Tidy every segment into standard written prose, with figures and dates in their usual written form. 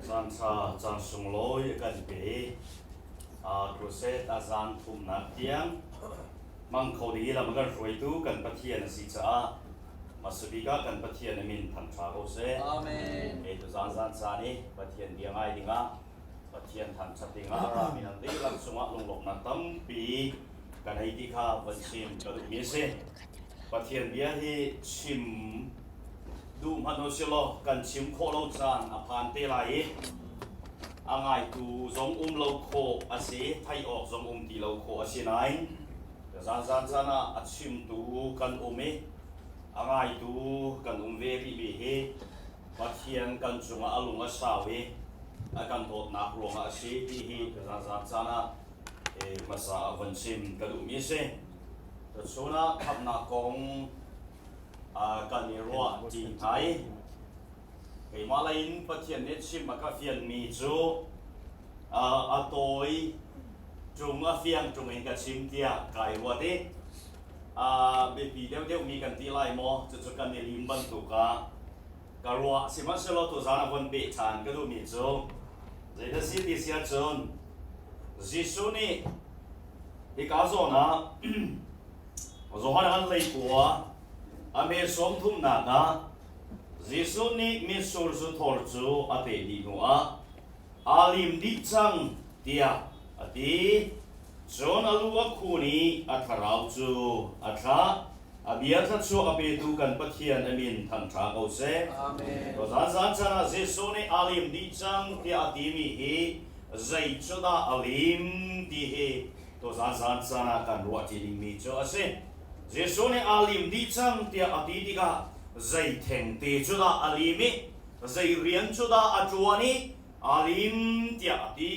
Caan ṭha, caan sunglawi a kan pe. Crusade a zan thumnak tiang hmang kho ding i lam a kan hruaitu kan Pathian a si caah hmasabik ah kan Pathian a min thangṭha ko seh. Amen. He tuzaan zan caan i Pathian bia ngai dingah Pathian thangṭhat dingah a rami nan dihlak cungah lunglawmhnak tampi kan hei ti kha van chim ka duhmi a si. Pathian bia hi chim duh hmanh u silaw kan chim khawh lo caan a phan te lai i a ngaitu zong um lo khawh a si, theih awk zong um ti lo khawh a si nain zan zan caan ah a chimtu kan um i a ngaitu kan um ve rihmi hi Pathian kan cungah a lung a sau i a kan dawtnak ruangah a si ti hi zan zan caan ah hmasa ah von chim ka duhmi a si. Tuchun ah khamhnak kong kan i ruah ṭi hna i keimah lei in Pathian nih chim a ka fianmi cu a tawi ṭung a fiang ṭung in ka chim tiah kai ruat i biapi deuhdeuhmi kan ti lai maw cucu kan i lim bantuk ah ka ruah. Sihmanhsehlaw tuzaan a von peh ṭhan ka duhmi cu zeidah si ti si ahcun Jesuh nih hika zawn ah Johan an leikua a me sawm thumnak ah Jesuh nih mitsur zu thor cu a peh dih hnuah aa lim dih cang tiah a ti. Cun a lu a khun i a thlarau cu a thlah. A bia thluachuah a petu kan Pathian a min thangṭha ko seh. Amen. Zan zan caan ah Jesuh nih aa lim dih cang tiah a timi hi zei cu dah a lim ti hi tuzan zan caan ah kan ruah ṭi dingmi cu a si. Jesuh nih aa lim dih cang tiah a ti tikah zei thengte cu dah a lim i zei rian cu dah a ṭuan i aa lim tiah a ti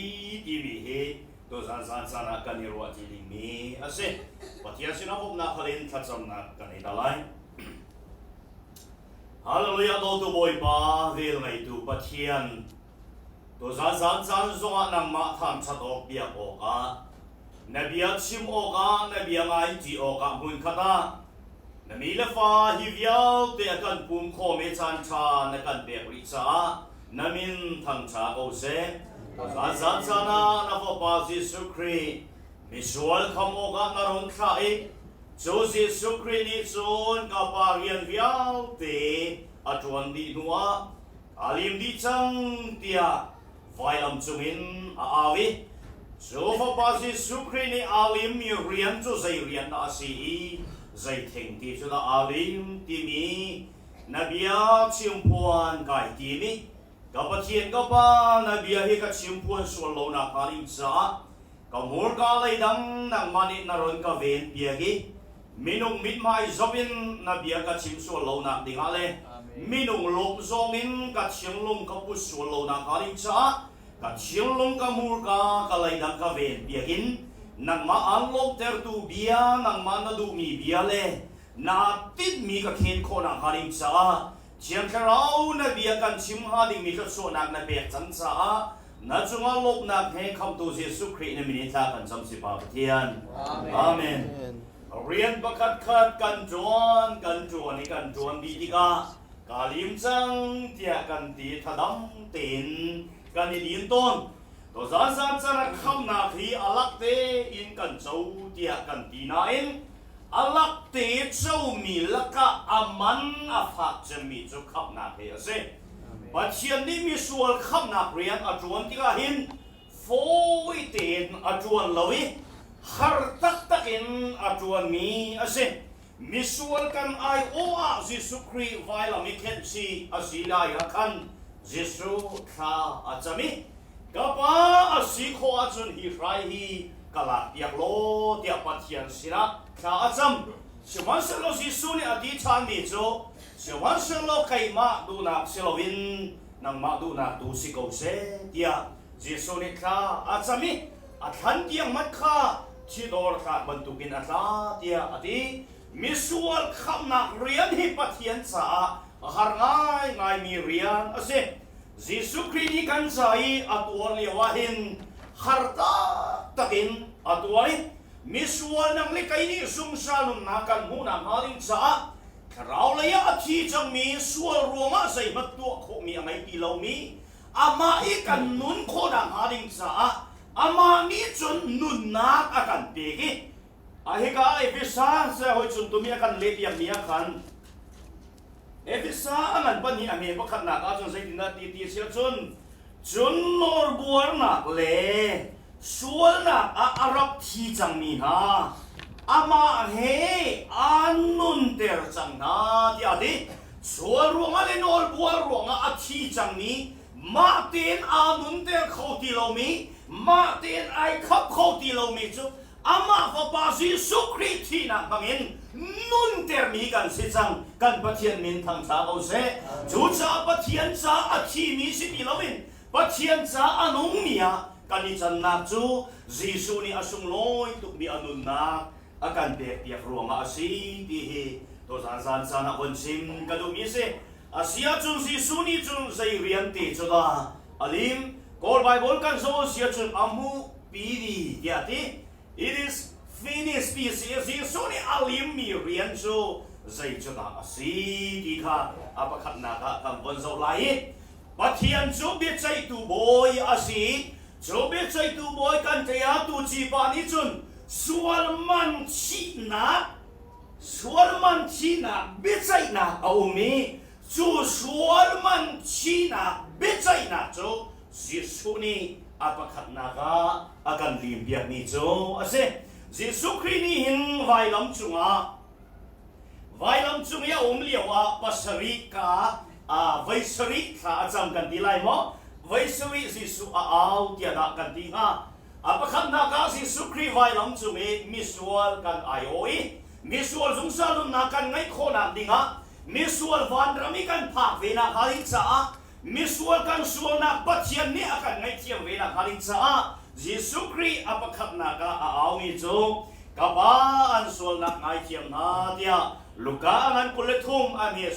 timi hi tuzan zan caan ah kan i ruah ṭi dingmi a si. Pathian sinah bawmhnak hal in thlacamnak kan ei ta lai. Hallelujah dawtu Bawipa vel ngeitu Pathian tuzan zan caan zongah nangmah thangṭhat awk biak awkah na bia chim awkah na bia ngai ṭi awkah hmunkhat ah na mi le fa hi vialte a kan pum khawm i caan ṭha na kan pek rih caah na min thangṭha ko seh. Zan zan caan ah na Fapa Jesuh Khrih misual kham awkah na run thlah i cu Jesuh Khrih nih cun ka Pa rian vialte a ṭuan dih hnuah aa lim dih cang tiah vailam cungin a au i cu Fapa Jesuh Khrih nih aa limmi rian cu zei rian dah a si i zei thengti cu dah aa lim timi na bia chimphuan kai tim i ka Pathian ka Pa na bia hi ka chimphuan sual lo nakhnga ding caah ka hmurka leidang nangmah nih na run ka ven piak i minung mithmai zoh in na bia ka chim sual lo nak dingah le minung lawm zawng in ka thinlung ka put sual lo nakhnga ding caah ka thinlung ka hmurka ka leidang ka ven piak in nangmah aan lawmhtertu bia nangmah na duhmi bia le naa tinhmi ka khen khawh nakhnga ding caah Thiang Thlarau na bia kan chim hnga dingmi thluachuahnak na pek cang caah na cungah lawmhnak he khamtu Jesuh Khrih na min in thla kan cam si Pa Pathian. Amen. Rian pakhat khat kan ṭuan, kan ṭuan i kan ṭuan dih tikah kaa lim cang tiah kan ti thadam tein kan i din tawn. Tuzaan zan can ah khamnak hi a lak tein kan co tiah kan ti nain A lakte comi lakah a man a fak cemmi cu khamhnak hi a si. Pathian nih misual khamhnak rian a ṭuan tikah hin fawi tein a ṭuan lo i har taktak in a ṭuanmi a si. Misual kan aiawh ah Jesuh Khrih vailam i khenh chih a si lai ah khan Jesuh thla a cam i Ka pa a si khawh ahcun hi hrai hi ka lakpiak law tiah Pathian sinah thla a cam. Sihmanhsehlaw Jesuh nih a ti ṭhanmi cu sihmanhsehlaw keimah duhnak si loin nangmah duhnak tu si ko seh tiah Jesuh nih thla a cam i a thlan tiang hmanh kha thidawr tlak bantukin a tla tiah a ti. Misual khamhnak rian hi Pathian caah a har ngaingaimi rian a si. Jesuh Khrih nih kan ca i a tuar lio ah hin har taktak in a tuar i misual nang le kei nih zungzal nunnak kan hmuhnak hnga ding caah thlarau lei ah a thi cangmi sual ruangah zeihmanh tuah khawhmi a ngei ti lomi. Amah i kan nun khawhnak hnga ding caah amah nih cun nunnak a kan pek i a hika Efesa se hoi cun tumi a kan leh piakmi ah khan Efesa a ngan pahnih a hme pakhatnak ahcun zeitindah ti ti a si ahcun cun nawlbuarnak le sualnak ah a rak thi cangmi hna amah he aan nunter cang hna tiah a ti. Sual ruangah le nawlbuar ruangah a thi cangmi mah tein aa nunter kho ti lomi mah tein ai khap kho ti lomi cu amah Fapa Jesuh Khrih thihnak hmangin nuntermi kan si cang. Kan Pathian min thangṭha ko seh. Cucaah Pathian ca a thimi si ti loin Pathian ca a nungmi ah kan i cannak cu Jesuh nih a sunglawi tukmi a nunnak a kan pekpiak ruangah a si ti hi tuzan zan caan ah von chim ka duhmi a si. A si ahcun Jesuh nih cun zei rian te cu dah a lim? Kawl Baibal kan zoh a si ahcun a hmuh pi tiah a ti. It is finished ti si. Jesuh nih a limmi rian cu zei cu dah a si ti kha a pakhatnak ah kan von zoh lai i Pathian cu biaceihtu bawi a si. Cu biaceihtu bawi kan ṭiatu cipa nih cun sual man chihnak sual man thihnak biaceihnak a um i cu sual man thihnak biaceihnak cu Jesuh nih a pakhatnak ah a kan limpiakmi cu a si. Jesuh Khrih nih hin vailam cungah vailam cung i a um lio ah pasarih ka voi sarih thla a cam kan ti lai maw? Voi sarih Jesuh a au tiah dah kan ti hnga? A pakhatnak ah Jesuh Khrih vailam cung i misual kan aiawh i misual zungzal nunnak kan ngeih khawhnak dingah misual vanram i kan phak ve nak hnga ding caah misual kan sualnak Pathian nih a kan ngaihthiam ve nak hnga ding caah Jesuh Khrih a pakhatnak ah a aumi cu ka Pa an sualnak ngaithiam hna tiah Luka ngan 23 a hme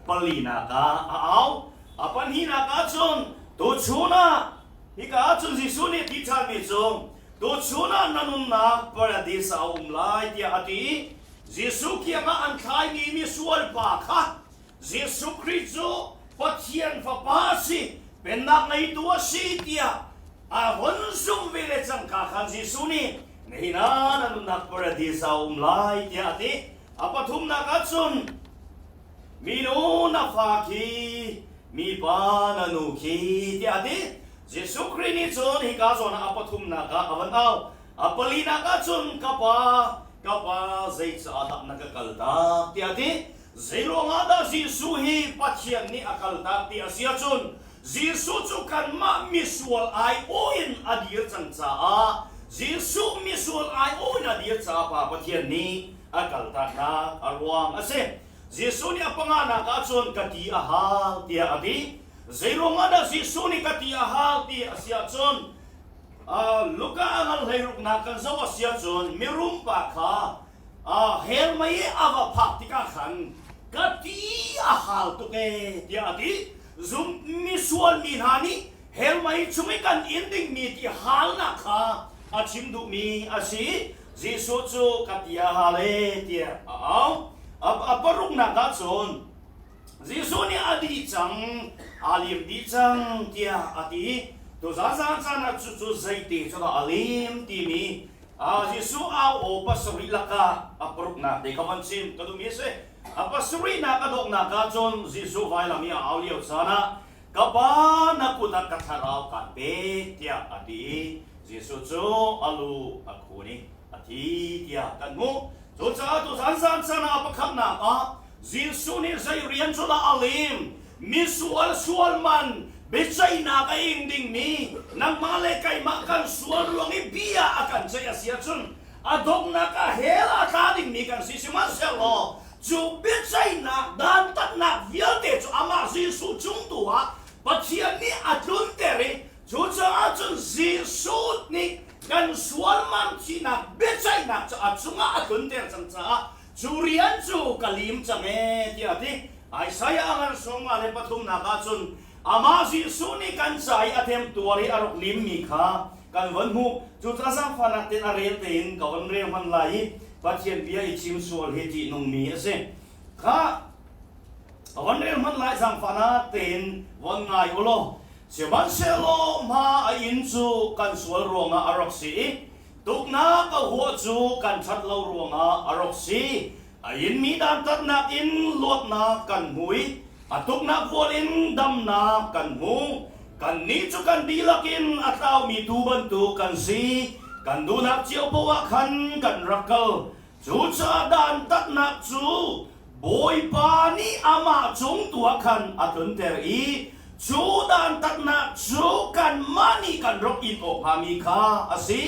34 nak ah a au. A pahnihnak ah cun tuchun ah Hika ah cun Jesuh nih ti ṭhanmi cu tuchun ah na nunnak paradis ah a um lai tiah a ti. Jesuh kiangah an thlaimi misual pa kha Jesuh Khrih cu Pathian Fapa a si, pennak ngeitu a si tiah a hun zumh ve le cangka khan Jesuh nih nihin ah na nunnak paradis ah a um lai tiah a ti. A pathumnak ah cun Minu na fa khi, mipa na nu khi, tiah a ti. Jesuh Khrih nih cun hika zawn ah a pathumnak ah a van au. A palinak ah cun ka pa, ka pa zeicaah dah na ka kaltak tiah a ti. Zeiruangah dah Jesuh hi Pathian nih a kaltak ti a si ahcun Jesuh cu kanmah misual aiawh in a dir cang caah Jesuh misual aiawh in a dir caah Pa Pathian nih a kaltaknak a ruang a si. Jesuh nih a panganak ah cun ka ti a hal tiah a ti. Zeiruangah dah Jesuh nih ka ti a hal ti a si ahcun Luka a ngal hleiruknak kan zoh a si ahcun mirum pa kha hell mei i a va phak tikah khan ka ti a hal tuk ee tiah a ti. Zum misual mi hna nih hell mei chung i kan in dingmi ti halnak kha a chim duhmi a si. Jesuh cu ka ti a hal ee tiah a au. A paruknak ah cun Jesuh nih a dih cang, aa lim dih cang tiah a ti. Tuzan zan caan ah cucu zeite cu dah a lim timi Jesuh au aw pasarih lakah a paruknak te kha van chim ka duhmi a si. A pasarihnak a donghnak ah cun Jesuh vailam i a au lio caan ah Ka Pa na kut ah ka thlarau kaan pek tiah a ti i Jesuh cu a lu a khun i a thi tiah kan hmuh. Cucaah tuzan zan caan ah pakhatnak ah Jesuh nih zei rian cu dah a lim? Misual sual man biaceihnak a ing dingmi nangmah le keimah kan sual ruang i bia a kan ceih a si ahcun a donghnak ah hell a tla dingmi kan si. Sihmanhsehlaw cu biaceihnak dantatnak vialte cu amah Jesuh cung tu ah Pathian nih a tlunter i cucaah cun Jesuh nih kan sual man thihnak biaceihnak cu a cungah a tlunter cang caah cu rian cu ka lim cang ee tiah a ti. Isaiah a ngan 53 nak ah cun amah Jesuh nih kan ca i a temtuar i a rak limmi kha kan von hmuh. Cucaah zaangfahnak tein a rel tein ka von rel hman lai i Pathian bia i chim sual hi ṭihnungmi a si. Kha. A von rel hmanh lai zaangfahnak tein von ngai u law, sihmanhsehlaw hma a inn cu kan sual ruangah a rak si i tuknak a huah cu kan ṭhat lo ruangah a rak si. A inmi dantatnak in luatnak kan hmu i a tuknak vual in damnak kan hmu. Kannih cu kan dihlak in a tlaumi tuu bantuk kan si. Kan duhnak cio paoh ah khan kan rak kal. Cucaah dantatnak cu Bawipa nih amah cung tu ah khan a tlunter i cu dantatnak cu kanmah nih kan rak in awk hngami kha a si.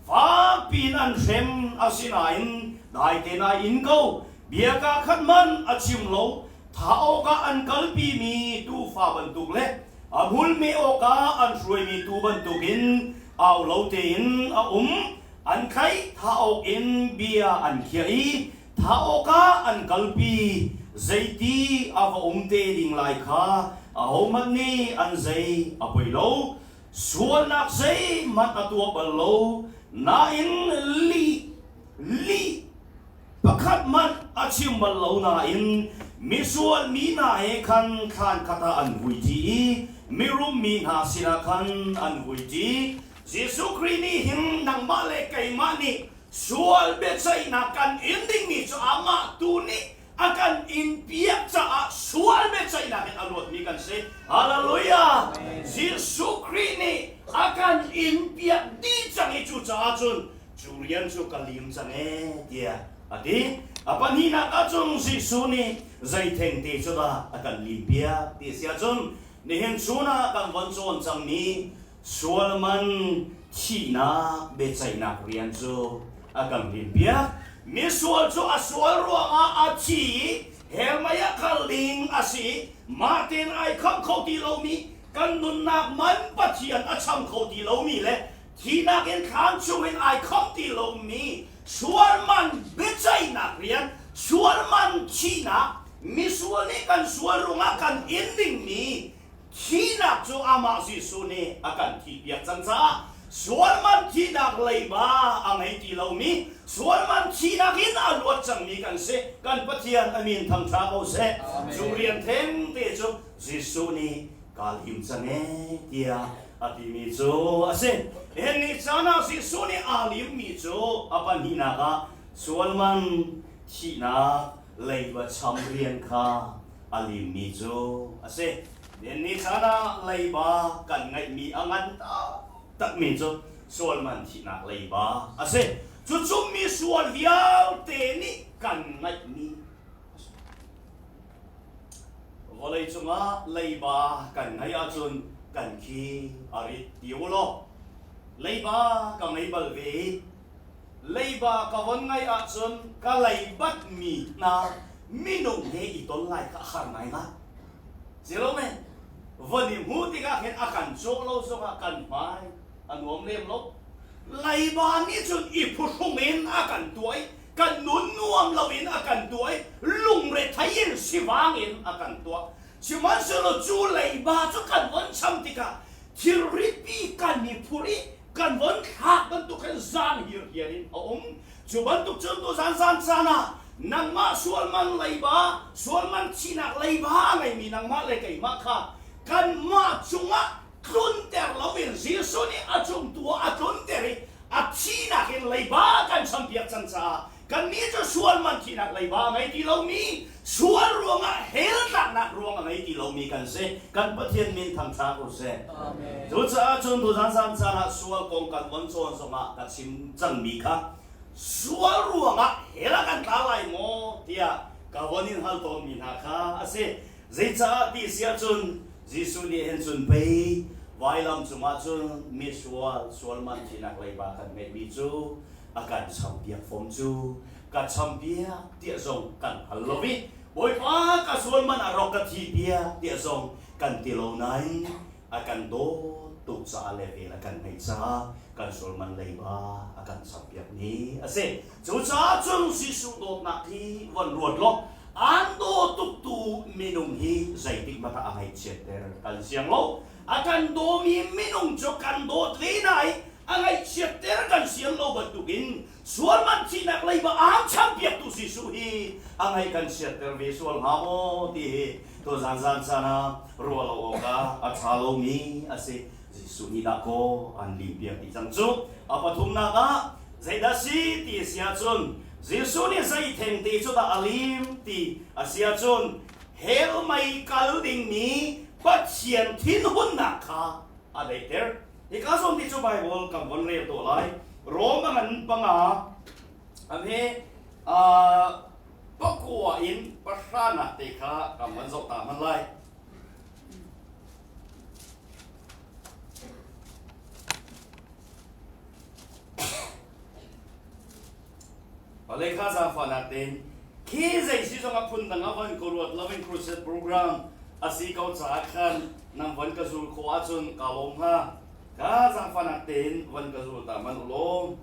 Fakpi in an hrem, asinain dai tein ai in ko. Bia kaa khat hmanh a chim lo. Thah awkah an kalpimi tuufa bantuk le a hmul meh awkah an hruaimi tuu bantukin au lo tein a um. An tlaih, thah awkin bia an khiah i thah awkah an kalpi. Zeiti a va um te ding lai kha ahohmanh nih an zei a poi lo. Sualnak zeihmanh a tuah bal lo nain lih lih pakhat hmanh a chim bal lo nain misual mi hna he khan thlan khat ah an vuiṭi i mirum mi hna sinah khan an vuiṭi. Jesuh Khrih nih hin nangmah le keimah nih sual biaceihnak kan in dingmi cu amah tu nih a kan in piak caah sual biaceihnak in a luatmi kan si. Hallelujah! Jesuh Khrih nih a kan in piak dih cang i cucaah cun cu rian cu ka lim cang ee tiah a ti. A pahnihnak ahcun Jesuh nih zei thengte cu dah a kan lim piak ti a si ahcun nihin chun ah kan von cawn cangmi Sual man thihnak biaceihnak rian cu a kan limpiak. Misual cu a sual ruangah a thi i hell mei ah kal ding a si. Mah tein ai khamh kho ti lomi, kan nunnak man Pathian a cham kho ti lomi le thihnak in thlan chungin ai khamh ti lomi sual man biaceihnak rian, sual man thihnak, misual nih kan sual ruangah kan in dingmi Thihnak cu amah Jesuh nih a kan thihpiak cang caah sual man thihnak leiba a ngei ti lomi, sual man thihnak in a luat cangmi kan si. Kan Pathian a min thangṭha ko seh. Cu rian thengte cu Jesuh nih kaa lim cang ee tiah a timi cu a si. Nihin ni caan ah Jesuh nih aa limmi cu a pahnihnak ah sual man thihnak leiba cham rian kha a limmi cu a si. Ni caan ah leiba kan ngeihmi a ngan taktakmi cu sual man thihnak leiba a si. Cucu mi sual vialte nih kan ngeihmi a si. Vawlei cungah leiba kan ngeih ahcun kan khi a rit ti u law leiba ka ngei bal ve i Leiba ka von ngaih ahcun ka leibatmi hna minung he i ton lai kha a har ngaingai. Zero men, von i hmuh tikah khin a kan cawh lo zongah kan hmai a nuam lem lo. Leiba nih cun i phuhrung in a kan tuah i kan nun nuam loin a kan tuah i lungrethei in sivang in a kan tuah. Sihmanhsehlaw cu leiba cu kan von cham tikah thilritpi kan i phurh i kan von thlak bantuk khan zang hirhiar in a um. Cu bantuk cun tuzan zan caan ah nangmah sualman leiba, sualman thihnak leiba a ngeimi nangmah le keimah kha kanmah cungah tlunter loin Jesuh nih a cung tu ah a tlunter i a thihnak in leiba kan champiak cang caah Kannih cu sual man thihnak leiba a ngei ti lomi, sual ruangah hell tlaknak ruang a ngei ti lomi kan si. Kan Pathian min thangṭhat u sih. Cucaah cun tuzan zan caan ah sual kong kan von cawn zongah ka chim cangmi kha sual ruangah hell ah kan tla lai maw tiah ka von in hal tawnmi hna kha a si. Zeicah ti si ahcun Jesuh nih hin cun pei vailam cungah cun misual sual man thihnak leiba kan ngeihmi cu a kan champiak fom cu ka champiak tiah zong kan hal lo i Bawipa ka sual man ah rawk ka thi piak tiah zong kan ti lo nain a kan dawt tuk caah le vel a kan ngeih caah kan sual man leiba a kan champiak ni a si. Cucaah cun Jesuh dawtnak hi von ruat law an daw tuktu minung hi zeitik hmanh ah a ngaihchiatter kan siang lo. A kan dawmi minung cu kan dawt ve na i. A ngaihchiatter kan sian lo bantukin sual man thihnak leiba aan champiaktu Jesuh hi a ngaih kan chiatter ve sual hnga maw ti hi tuzan zan caan ah ruah lo awkah a ṭha lomi a si. Jesuh nih dahkaw an limpiak dih cang cu. A pathumnak ah zeidah si ti a si ahcun Jesuh nih zei thengte cu dah a lim ti a si ahcun hell mei kal dingmi Pathian thinhunnak kha a daihter. Hika zawn ti cu Baibal kan von rel tuah lai. Rom a ngan panga am hi pakua in pahranak te kha kan von zoh ta hman lai. Palei kha zaangfahnak tein khi zei si zong a phun dang a von ka ruat lo in crusade program a si ko caah khan nang von ka zul khawh ahcun ka lawm hnga. Ka zaangfahnak tein von ka zul ta hmanh u law.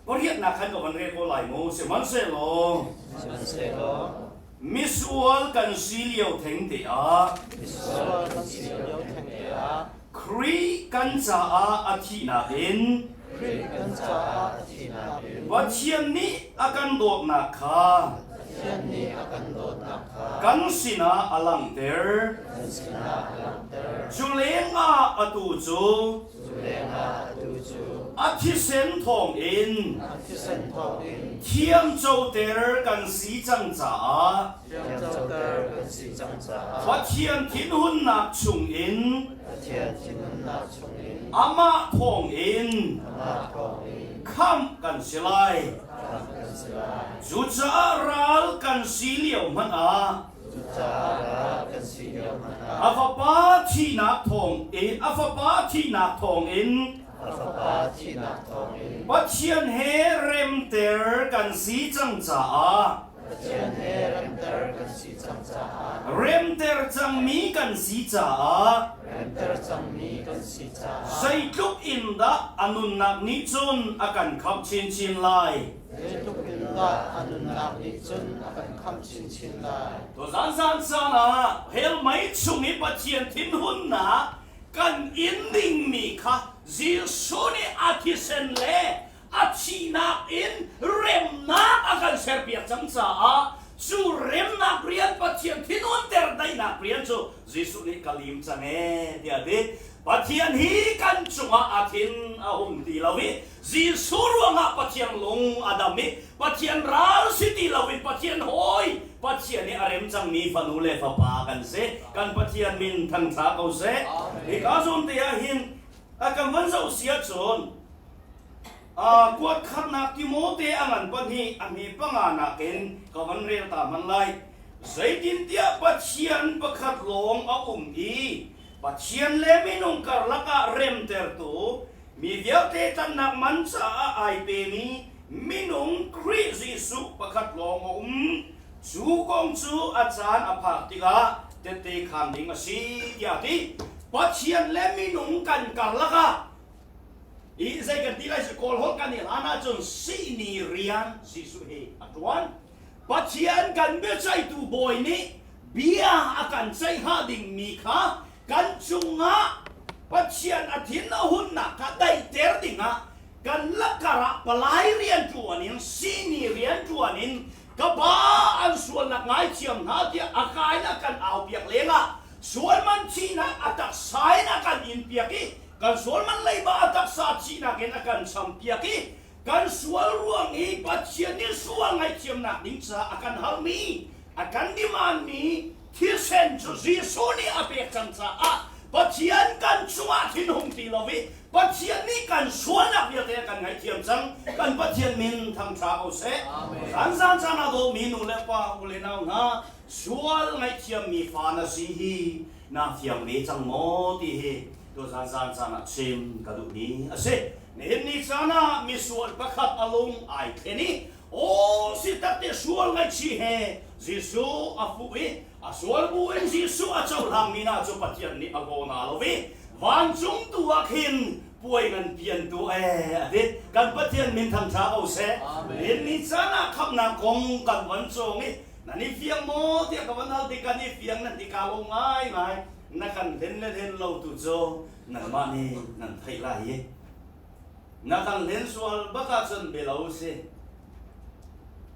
Pariatnak khan ka von rel ko lai mu. Sihmanhsehlaw Sihmanhsehlaw misual kan si lio theng te ah misual kan si lio thengte ah Khrih kan caah a thihnak in Khrih kan caah a thihnak in Pathian nih a kan dawtnak kha Pathian nih a kan dawtnak kha kan sinah a langhter. kan sinah a langhter. Cu lengah atu cu Cu lengah atu cu a thisen thawngin a thisen thawngin thiamcoter kan si cang caah thiamcoter kan si cang caah Pathian thinhunnak chungin Pathian thinhunnak chungin amah thawngin amah thawngin khamh kan si lai. khamh kan si lai. Cucaah ral kan si lio hmanh ah Cucaah ral kan si lio hmanh a ah fapa thihnak thawng in a fapa thihnak thawngin a fapa thihnak thawngin Pathian he remter kan si cang caah Pathian he remter kan si cang caah remter cangmi kan si caah remter cangmi kan si caah zeitluk in dah a nunnak nih cun a kan khamh chinchin lai. Zeitluk in dah a nunnak nih cun a kan khamh chinchin lai. Tuzan zan caan ah hell mei chung i Pathian thinhunnak kan in dingmi kha Jesuh nih a thisen le a thihnak in remnak a kan serpiak cang caah cu remnak rian Pathian thinhunter daihnak rian cu Jesuh nih ka lim cang ee tiah a ti. Pathian hi kan cungah a thin a hung ti lo i Jesuh ruangah Pathian lung a dam i Pathian ral si ti loin Pathian hawi Pathian i a rem cangmi fanu le fapa kan si. Kan Pathian min thangṭha ko seh. Hika zawn te ah hin a kan van zoh si ahcun kuat khatnak Timote a ngan pahnih a hme panga nakin ka van rel ta hman lai. Zeitintiah Pathian pakhat lawng a um i Pathian le minung karlak ah remtertu mi vialte tlanhnak man caah ai pemi minung Khrih Jesuh pakhat lawng a um. Cu kong cu a caan a phak tikah tehte khaan ding a si tiah a ti. Pathian le minung kan karlak ah i zei kan ti lai si Kawl holh kan i hlan ahcun sihni rian Jesuh hi a ṭuan. Pathian kan biaceihtu bawi nih bia a kan ceih hnga dingmi kha kan cungah Pathian a thin a hunnak kha daihter dingah kan lakar ah palai rianṭuan in sihni rianṭuan in ka pa an sualnak ngaithiam hna tiah a ka in a kan aupiak lengah sualman thihnak a taksa in a kan inpiak i kan sualman leiba a taksa thihnak in a kan champiak i Kan sual ruang i Pathian nih sual ngaihthiamnak ding caah a kan halmi, a kan demand-mi thisen cu Jesuh nih a pek cang caah Pathian kan cungah thinhung ti lo i Pathian nih kan sualnak vialte a kan ngaihthiam cang. Kan Pathian min thangṭha ko seh. Zan zan caan ah dawtmi nu le pa, u le nau hna, sual ngaihthiammi fa na si hi naa fiang ve cang maw ti hi tuzan zan caan ah chim ka duhmi a si. Nihin ni caan ah misual pakhat a lung ai thlen i aw si takte sual ngaihchih he Jesuh a fuh i a sual bu in Jesuh a cohlangmi hna cu Pathian nih a hlaw hna lo i vancung tu ah khin puai ngan pian tu ee a ti. Kan Pathian min thangṭha ko seh. Nihin ni caan ah khamhnak kong kan van cawng i nan i fiang maw tiah ka van hal tik kan i fiang nan ti ka lo ngaingai. Na kan hlen le hlen lo tu cu nangmah nih nan theih lai i na kan hlen sual bak ahcun bia lo si.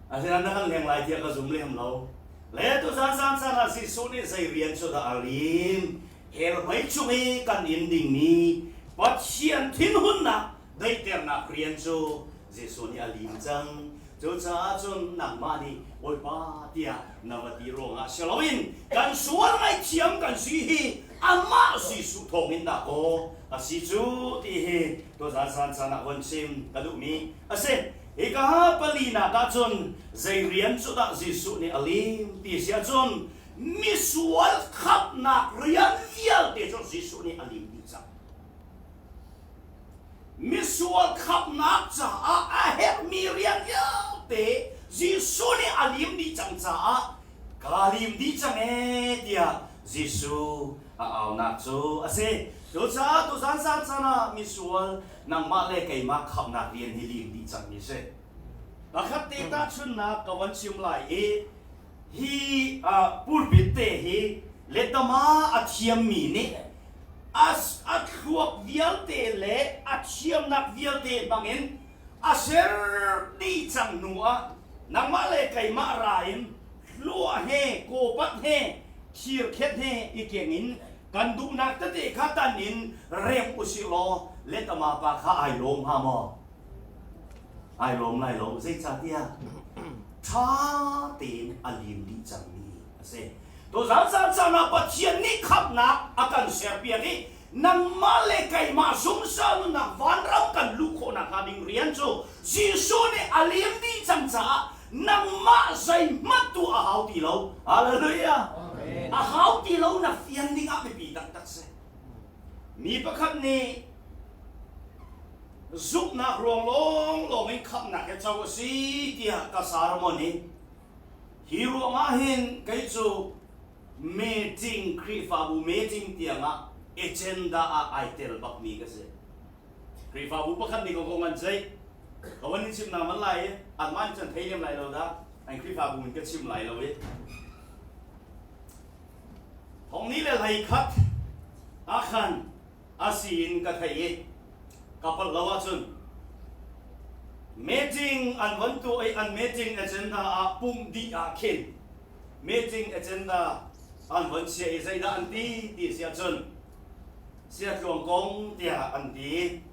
Asinain na kan hleng lai tiah ka zum lem lo. Le tuzan zan caan ah Jesuh nih zei rian cu dah a lim? Hell mei chung i kan in dingmi Pathian thinhunnak daihternak rian cu Jesuh nih a lim cang. Cucaah cun nangmah nih Bawipa tiah na va ti ruangah si loin kan sual ngaihthiam kan si hi amah Jesuh thawngin dah kaw a si cu ti hi tuzan zan caan ah von chim ka duhmi a si. Hika palinak ah cun zei rian cu dah Jesuh nih a lim ti si ahcun misual khamhnak rian vialte cu Jesuh nih a lim dih cang. Misual khamhnak caah a herhmi rian vialte Jesuh nih a lim dih cang caah ka lim dih cang ee tiah Jesuh a aunak cu a si. Cucaah tuzan zan caan ah misual nangmah le keimah khamhnak rian hi lim dih cangmi a si. Pakhat te tahchunhnak ka van chim lai i hi pulpit te hi letama a thiammi nih a thluak vialte le a thiamnak vialte hmangin a ser dih cang hnu ah nangmah le keimah ra in hluah he kawpat he thirkhet he i keng in kan duhnak tete kha tan in rem usih law letama pa kha ai lawm hnga maw? Ai lawm lai lo. Zeicahtiah ṭha tein a lim dih cangmi a si. Tuzan caan caan ah Pathian nih khamhnak a kan serpiak i nangmah le keimah zungzal nunnak vanram kan luh khawh nakhnga ding rian cu Jesuh nih a lim dih cang caah nangmah zeihmanh tuah a hau ti lo. Hallelujah! A hau ti lo na fian ding ah biapi taktak si. Mi pakhat nih zumhnak ruang lawnglawng in khamhnak hi co a si tiah ka sermon i hi ruangah hin kei cu meeting Khrihfabu meeting tiangah agenda ah ai tel bakmi ka si. Khrihfabu pakhat nih ka kong an ceih. Ka van in chim na man lai i anmah nih cun thei lem lai lo dah. An Khrihfabu in ka chim lai lo i. Thong ni le hlei khat ah khan a si in ka theih i ka palh lo ahcun meeting an von tuah i an meeting agenda ah pumh dih ah khin meeting agenda an von chia i zeidah an ti ti si ahcun siatluang kong tiah an ti.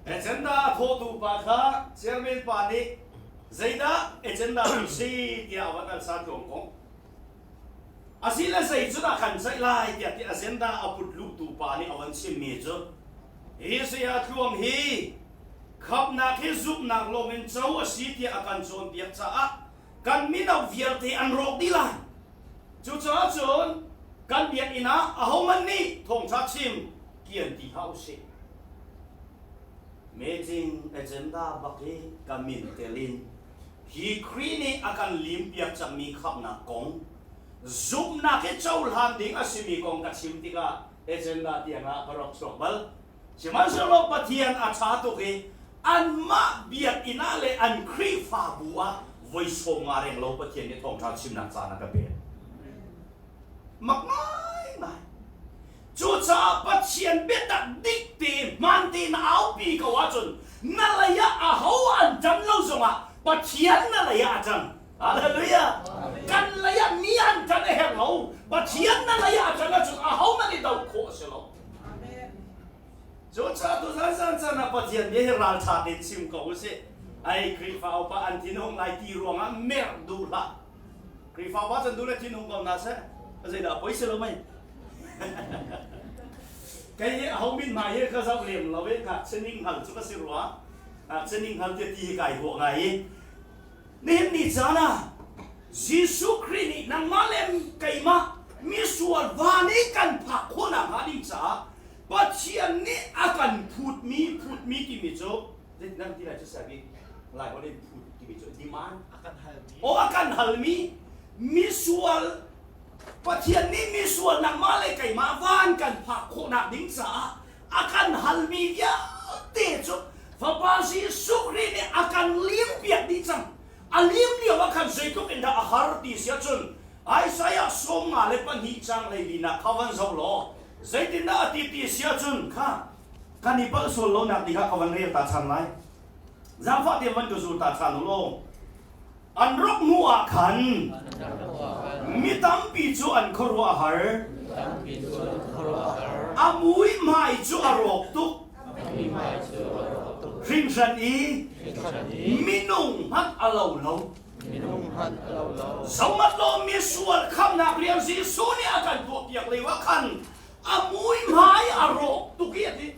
Agenda a thawhtu pa kha chairman pa nih zeidah agenda cu si tiah a van al satluang kong. Asile zei cu dah kan ceih lai tiah ti agenda a put luhtu pa nih a van chimmi cu hi saya tluang hi khamnak hi zumhnak lawngin co a si tiah a kan cawnpiak caah kan mino vialte an rawk dih lai. Cucaah cun kan biakinn ah ahohmanh nih thawngṭha chim kian ti hlah usih. Meeting agenda bak hi ka min tel in hi Khrih nih a kan limpiak cangmi khamhnak kong zumhnak hi cohlan ding a simi kong ka chim tikah agenda tiangah ka rak chuak bal. Sihmanhsehlaw Pathian a ṭha tuk i anmah biakinn ah le an Khrihfabu ah voi 50 renglo Pathian nih thawngṭha chimnak caan a ka pek. Mak ngaingai. Cucaah Pathian biatak dik te hmaan tein na aupi ko ahcun na lei ah aho an ṭan lo zongah Pathian na lei ah a ṭang. Hallelujah. Kan lei ah mi an ṭan a herh lo. Pathian na lei ah a ṭan ahcun ahohmanh i doh khawh a si lo. Cucaah tuzan zan caan ah Pathian bia hi ralṭha tein chim ko usih. Ai Khrihfa upa an thinhung lai ti ruangah merh duh hlah. Khrihfa upa cun duh le thinhung ko hna seh. Zeidah poi si lo mei? Kei hi aho min hmai hi ka zoh lem lo i ngakchia ning hngal cu ka si rua. Ngakchia ning hngal tiah ti hi kai huah ngai i Nihin ni caan ah Jesuh Khrih nih nangmah le keimah misual van i kan phak khawhnak hnga ding caah Pathian nih a kan phutmi phutmi timi cu zeitin ti lai cu sabi lai holh in phut timi cu demand a kan halmi o a kan halmi misual Pathian nih misual nangmah le keimah van kan phak khawhnak ding caah a kan halmi vialte cu Fapa Jesuh Khrih nih a kan limpiak dih cang. A lim lio ah khan zeitluk in dah a har ti si ahcun Isaiah 52 cang 14 ah kha van zoh law zeitindah a ti ti si ahcun kha kan i palh sual lo nak ding ah ka van rel ta chan lai. Zaangfah te van ka zul ta chan u law. An rak hnu ah khan mi tampi cu an khuaruah a har. A muihmai cu a rawk tuk. Hringhran i minung hmanh a lo lo. Zohmat law misual khamnak rian Jesuh nih a kan tuahpiak lio ah khan a muihmai a rawk tuk i a ti.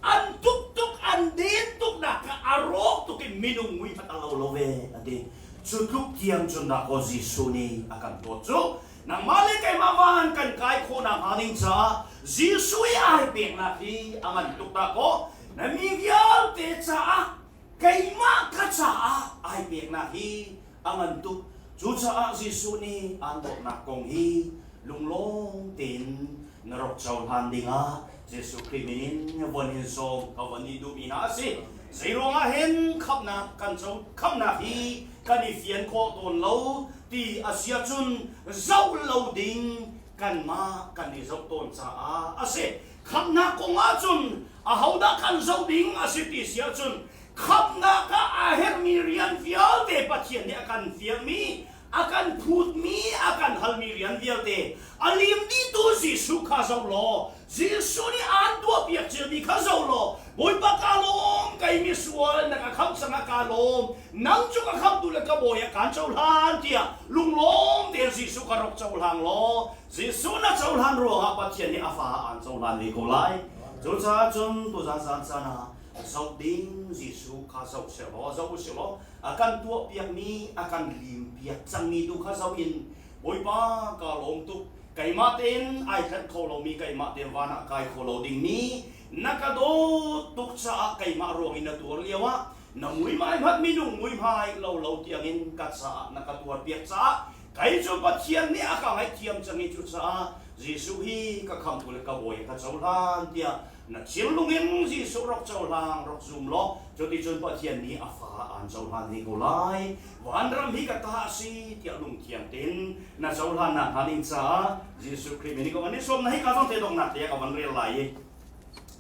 An tuk tuk, an den tuk nak kha a rawk tuk i minung mui hmanh a lo lo ve a ti. Cu tluk tiang cun dahkaw Jesuh nih a kan dawt cu. Nangmah le keimah van kan kai khawhnak hnga ding caah Jesuh i ai peknak hi a ngan tuk dahkaw na mi vialte caah keimah ka caah ai peknak hi a ngan tuk. Cucaah Jesuh nih aan dawtnak kong hi lunglawm tein na rak cohlan dingah Jesuh Khrih min in von in sawm ka von i duhmi hna a si. Zeiruangah hen khamhnak kan co khamhnak hi kan i fian khawh tawn lo ti a si ahcun zoh lo ding kanmah kan i zoh tawn caah a si. Khamhnak kong ahcun ahodah kan zoh ding a si ti si ahcun Khamhnak ah aa herhmi rian vialte Pathian nih a kan fialmi, a kan phutmi, a kan halmi rian vialte a lim dihtu Jesuh kha zoh law, Jesuh nih aan tuahpiak ciami kha zoh law, Bawipa kaa lawm, kei misual na ka khamh cangah kaa lawm, nang cu ka khamhtu le ka bawi ah kaan cohlan tiah lunglawm tein Jesuh kha rak cohlang law, Jesuh na cohlan ruangah Pathian nih a fa aan cohlan ve ko lai. Cucaah cun tuzan zan caan ah Zoh ding Jesuh kha zoh sehlaw, zoh u silaw, a kan tuahpiakmi, a kan limpiak cangmi tu kha zoh in Bawipa kaa lawm tuk, keimah tein ai tlanh kho lomi, keimah tein van ah kai kho lo dingmi, na ka dawt tuk caah keimah ruang in na tuar lio ah na muihmai hmanh minung muihmai lo lo tiangin ka caah na ka tuarpiak caah kei cu Pathian nih a ka ngaihthiam cang i cucaah Jesuh hi ka khamhtu le ka bawi ka cohlan tiah Na thinlung in Jesuh rak cohlang, rak zum law, cuticun Pathian nih a fa aan cohlan ve ko lai. Vanram hi ka ta a si tiah lungthiang tein na cohlannak hnga ding caah Jesuh Khrih min in ka van i sawm na hi ka zong te donghnak te ka van rel lai i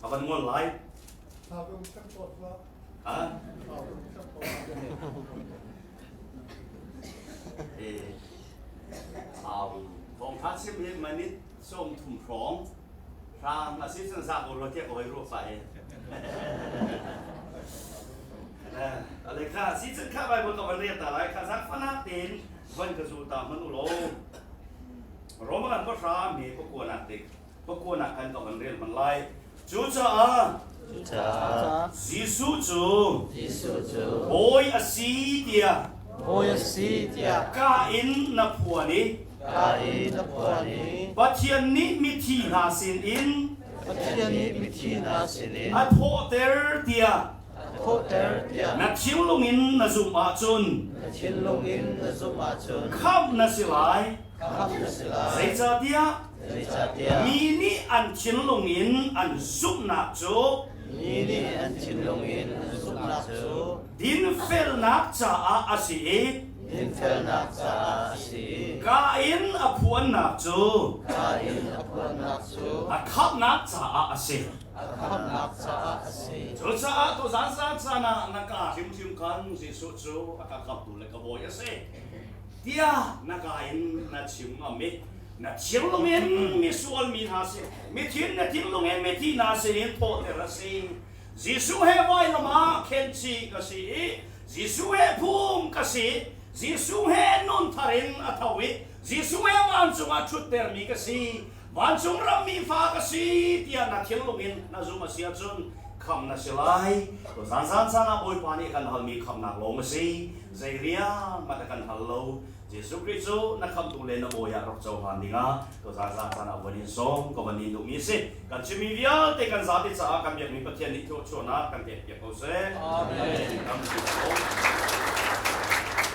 ka van ngol lai. Ha? Eh, thawngtha chim hi minute 30 hrawng Hrang a si cun za ko rua tiah ka hoi ruah pah i. Ale kha si cun kha Bible ka van rel ta lai kha zaangfahnak tein van ka zul ta hmanh u law. Roma kan pahra me pakuanak dik pakuanak kan ka van rel hman lai. Cucaah Cucaah Jesuh cu Jesuh cu Bawi a si tiah Bawi a si tiah ka in na phuan i Ka i na phuan i Pathian nih mithi hna sinin Pathian nih mithi hna sinin a thawhter tiah a thawhter tiah na thinlung in na zumh ahcun na thinlung in na zumh ahcun khamh na si lai. Khamh na si lai. Zeicahtiah Zeicahtiah mi nih an thinlung in an zumhnak cu mi nih an thinlung in an zumhnak cu dinfelnak caah a si i Dinfelnak caah a si. Ka in a phuannak cu Ka in a phuannak cu a khamhnak caah a si. A khamhnak caah a si. Cucaah tuzan zan caan ah na ka hrimhrim khan Jesuh cu a ka khamhtu le ka bawi a si tiah na ka in na chim ngam i na thinlung in misual mi hna si mithin na thinlung in mithi hna sinin thawhter a si. Jesuh he vailam ah khenchih ka si i Jesuh he phum ka si. Jesuh he nun thar in a tho i Jesuh he vancung ah ṭhuttermi ka si. Vancung rammi fa ka si tiah na thinlung in na zumh a si ahcun khamh na si lai. Zan zan caan ah Bawipa nih kan halmi khamhnak lawng a si. Zei rian hmanh a kan hal lo. Jesuh Khrih cu na khamhtu le na bawi ah rak cohlan dingah tuzan zan caan ah van in sawm ka van in duhmi a si. Kan chimmi vialte kan zate caah kan biakmi Pathian nih thluachuahnak kan pekpiak ko seh. Amen. Kan